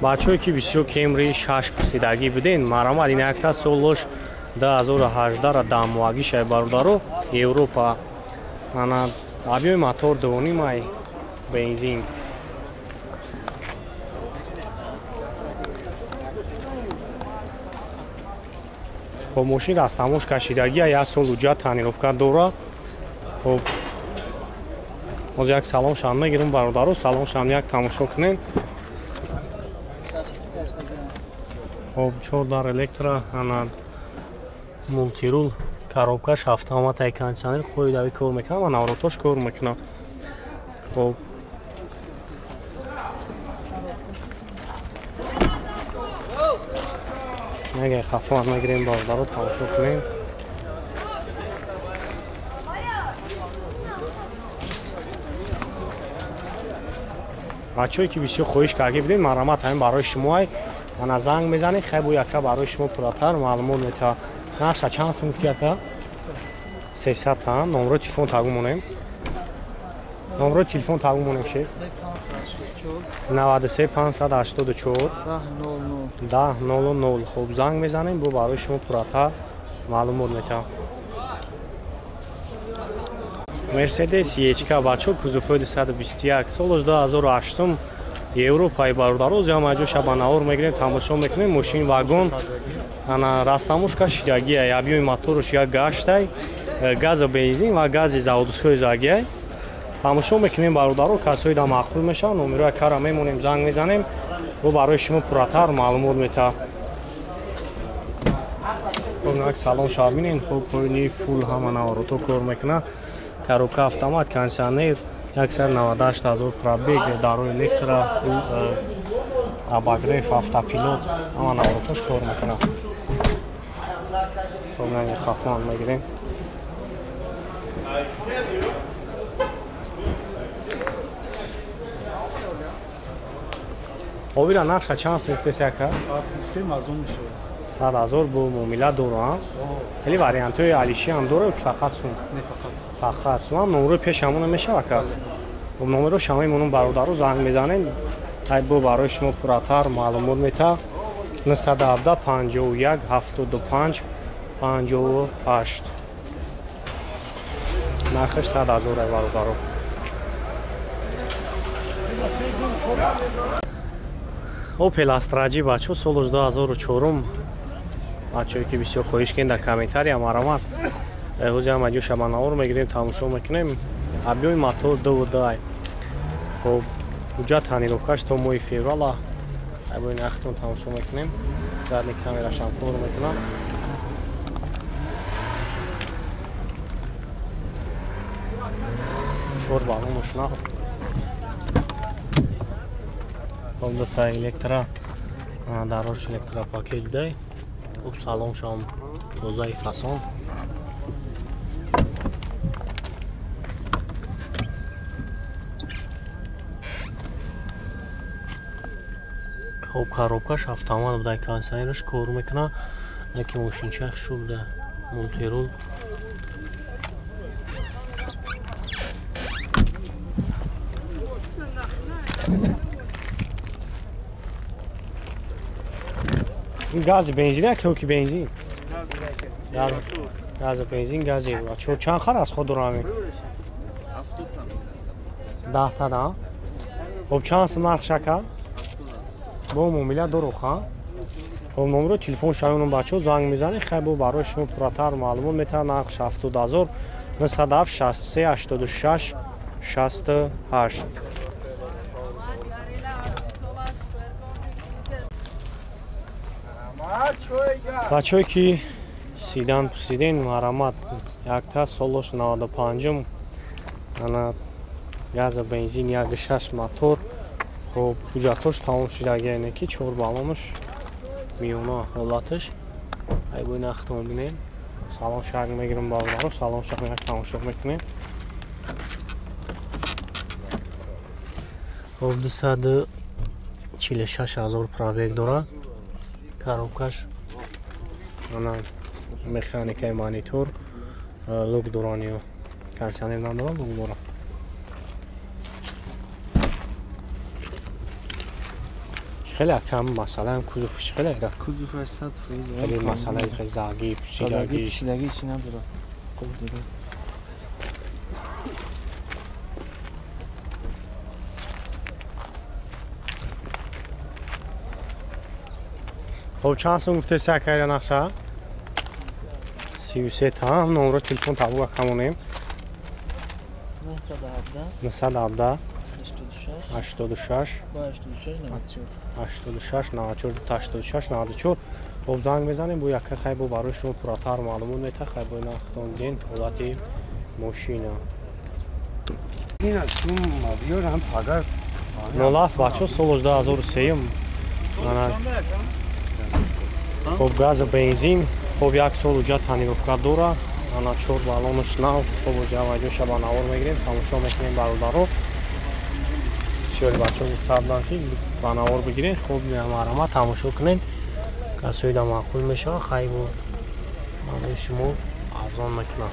Бачаҳое ки бисёр Кемри 6 пурсидагӣ буден, марамад ин якта солош 2018 дамоагӣ шай бародаро, Европа. Ана объёми мотор 2.5 ай бензин. Хоб мошин растамош кашидагӣ, як сол уҷа тонировка дора. Хоб ҳозир як салон шам мегирам бародаро, салон шам як тамошо кунем. Хоб 4 дар электро, ана мултирул, коробкаш автомат, ай кондиционер хоидави кор мекунам ва наворотош кор мекунам. Хоб Нега хафон мегирем бародаро, тамошо кунем. Бачаҳое ки бисёр хоҳиш карда будед, марамат ҳамин барои шумо ай. Ана занг мезанед, хай бо яка барои шумо пурратар маълумот метавад. Нархша чанд сум гуфти яка? 300 та. Номрои телефон тагу монем. Номрои телефон тагу монем шеф. 93 584 10 00. Хуб занг мезанем, бо барои шумо пурратар маълумот метавад. Мерседес ЕЧК бачо кузовҳои 221 солаш 2008 Европаи бародаро, ҷамъ аҷо шабанавор мегирем, тамошо мекунем. Мошин вагон, ана растамош кашидагиай, объёми моторш як гаштай, газа бензин ва гази заводской загиай. Тамошо мекунем бародаро, касои да маъқул мешаванд, номерои кара мемонем, занг мезанем, бо барои шумо пурратар маълумот метавад. Хоб як салон шаб бинем, хоб поини фул ҳама наворото кор мекунад. Коробка автомат, кондиционер, 198 000 пробег, дарои электро, обогрев, автопилот, ҳама наворотош кор мекунад. Хоб ранги хафон мегирем. Овира нархша чанд сум гуфтес яка? 100 000 бо муомила дора. Хеле вариантҳои алиши ҳам дора ки фақат сум? Не, фақат сум. Фақат сум. Ҳам номерои пеш ҳамона мешавад ка? Бо номеро шама мемонам бародаро, занг мезанем. Ай бо барои шумо пурратар маълумот метавад. 917 51 75 58. Нархаш 100 000 ай бародаро. Opel Astra G бачо солаш 2004. Бачое ки бисёр хоҳиш кунед дар комментария марамат. Ҳозир ҳам аҷо шабанавор мегирем, тамошо мекунем. Объёми мотор 2.2 ай. Хоб ҳуҷҷат тонировкаш то моҳи феврала. Ай бо ин ахтон тамошо мекунем. Задни камерашам кор мекунам. Чор баллонаш на. Хоб дута электро, дарош электропакет будай. Хуб салоншам тозаи фасон. Хоб коробкаш автомат будай, кондиционераш кор мекунад. Яке мошинча хушу буда, мултирул. Гази бензин як ё ки бензин? Гази бензин, гази евро. Чор чанд хар аз худ дорам? 10 та да. Хоб чанд сум нарх шака? Бо муомила дору ха? Хоб номеро телефон шаёнум бачо занг мезанед, хай бо барои шумо пурратар маълумот метавад. Нархш 70 000 907 63 86 68. Бачое ки сидан пурсиден, марамат якта солош 95-ум, ана газа бензин 1.6 мотор. Хоб ҳуҷҷатҳош тамом шудаги, яъне ки 4 баллонаш миёна ҳолаташ. Ай бо ин ахтон бинем. Салон шак мегирам бародаро, салон шак як тамошо мекунем. Хоб 246 000 пробег дорад. Коробкаш ана механикаи монитор, лук дораниё, кондиционер надорад, лук дорад. Хеле кам масалан кузовш хеле ра. Кузов 100%. Хеле масалаи хеле заги, пусидаги. Пусидаги чи надора. Хуб дора. Хоб чанд сум гуфтеси акайра нақша? 33 та. Номро телефон табуга камонем. 917 86 86 94 86 94. Хоб занг мезанем, бо яка хай бо барои шумо пурратар маълумот мета, хай бо нахтон дин ҳолати мошина. 07 бачо сол 2003. Хоб газа бензин, хоб як сол уҷа тонировка дора, ана 4 баллонаш нав, хоб уҷа вайҷоша ба навор мегирем, тамошо мекунем бародаро. Бисёри бачаҳо гуфта буданд ки ба навор бигирем, хоб марҳамат тамошо кунед. Касои да маъқул мешавад, хай бо барои шумо арзон мекунам.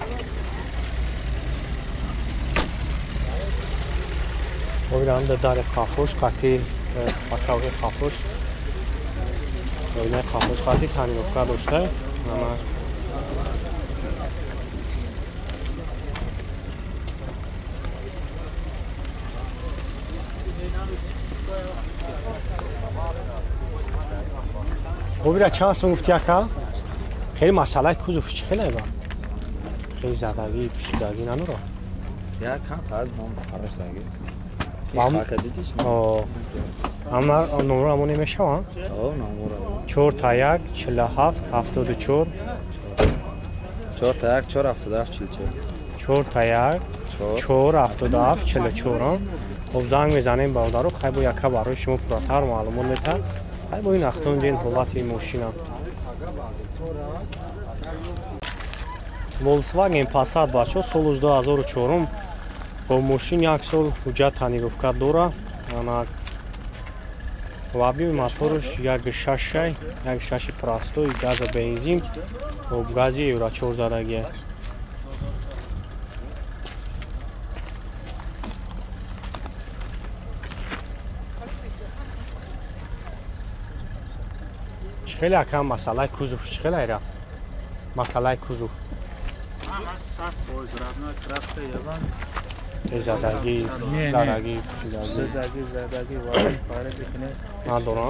Хоб ирам дари қафош қати бакаври қафош оинаи қафош қати тонировка дошта. Хоб ира чанд сум гуфти ака? Хеле масъалаи кузов чӣ хеле ба? Хеле задагӣ, пусидагӣ нануро? Я кам фарз ном ҳамаш заги. Хака дидиш? О. Ама номро амон намешава? О, номро. 4 та 1 47 74 4 та 1 4 77 44 4 та 1 4 77 44. Хоб занг мезанем бародаро, хай бо яка барои шумо пурратар маълумот мета. Хай бо ин ахтон дин ҳолати мошина. Volkswagen Passat бачо сол 2004. Бо мошин як сол ҳуҷҷат тонировка дора. Ана ваби моторш 1.6, 1.6 простой, газа бензин, хоб гази Евро 4 задагия. Хеле акам масъалаи кузов чӣ хеле айра? Масъалаи кузов. 100% равна краска яван. Задагӣ, задагӣ, задагӣ, задагӣ вари паре бихне. Надора.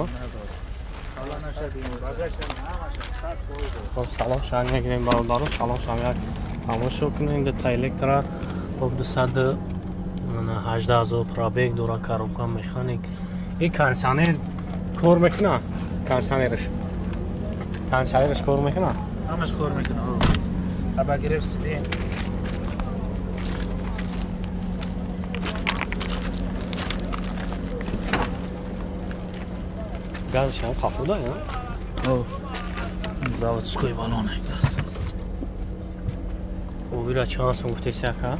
Хоб салом шаҳр мегирем бародаро, салом шаҳр як тамошо кунем, ду та электро, хоб 218 ҳазор пробег дора, коробка механик. Ин кондиционер кор мекуна? Кондиционераш. Кондиционераш кор мекуна? Ҳамаш кор мекуна. Аба гирифт сидин. Газаш ҳам хафуда, я? О. Заводской баллон газ. Овира чанд сум гуфтеси ака?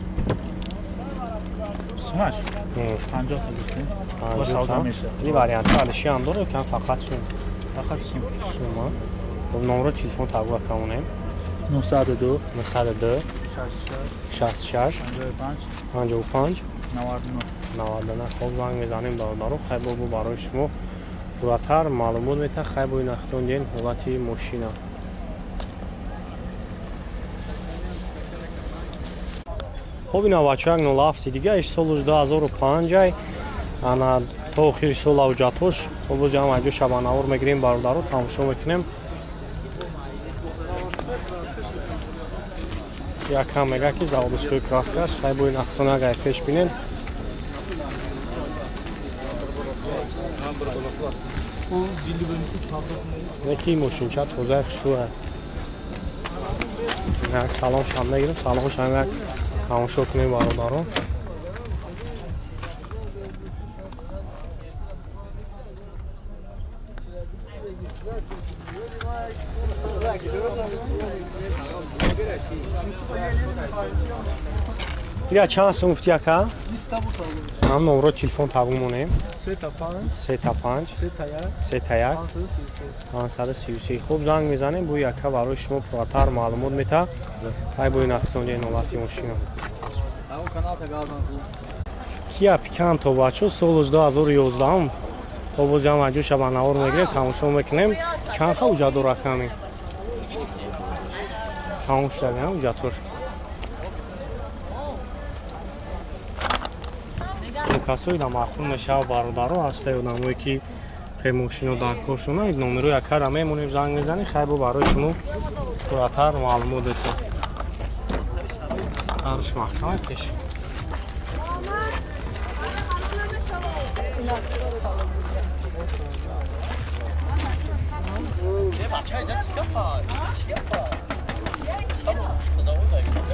Сумаш? 50 та гуфтем. Бо савдо мешавад. Ин вариант алиши ҳам дорад, кам фақат сум. Фақат сум. Сума. Номро телефон табуга камонем. 902 902 66 55 99 99. Хоб занг мезанем бародаро, хай бо барои шумо пурратар маълумот мета, хай бо нахтон дин ҳолати мошина. Хоб ина бача 07 дига иш сол 2005 ана то охири сол авҷатош. Хоб боз ҳам айҷо шабанавор мегирем бародаро, тамошо мекунем. Якам мега ки заводской краскаш, хай бо нахтон агар пеш бинен. Неки мошинча тозаи хушрӯ. Як салом шам мегирем, салом шам як тамошо кунем бародаро. Ира чанд сум гуфти ака? Ҳам номро телефон табу монем. 3 та 5 3 та 5 3 та 1 3 та 1 533. Хуб занг мезанем, бо яка барои шумо пурратар маълумот мета. Ай бо нахтонди ҳолати мошина. Kia Picanto бачо сол 2011. Боз ҳам аҷоша ба навор мегирем, тамошо мекунем. Чанд ха уҷа дора ками? Тамом шуда, уҷатош. Касои да маъқул мешава бародаро, ҳастаи одамое ки хе мошино дар кор шуна, номеро якара мемонем, занг мезанем, хай бо барои шумо пурратар маълумот десем. Арш маҳкама пеш.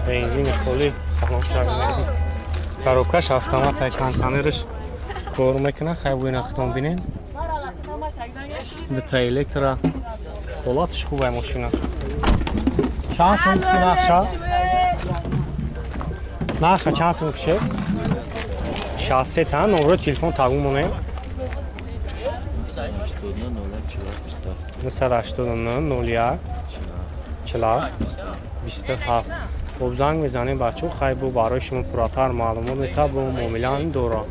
Бензини холи салом шавем. Коробкаш автомат ай кондиционераш кор мекунад, хай бо ина худтон бинен. Дута электро ҳолаташ хуб ай мошина. Чанд сум гуфти нақша? Нақша чанд сум гуфти? 63 та номеро телефон тагу монем. 989 01 47 27. Хоб занг мезанем бачо, хай бо барои шумо пурратар маълумот мета бо муомилаам дора.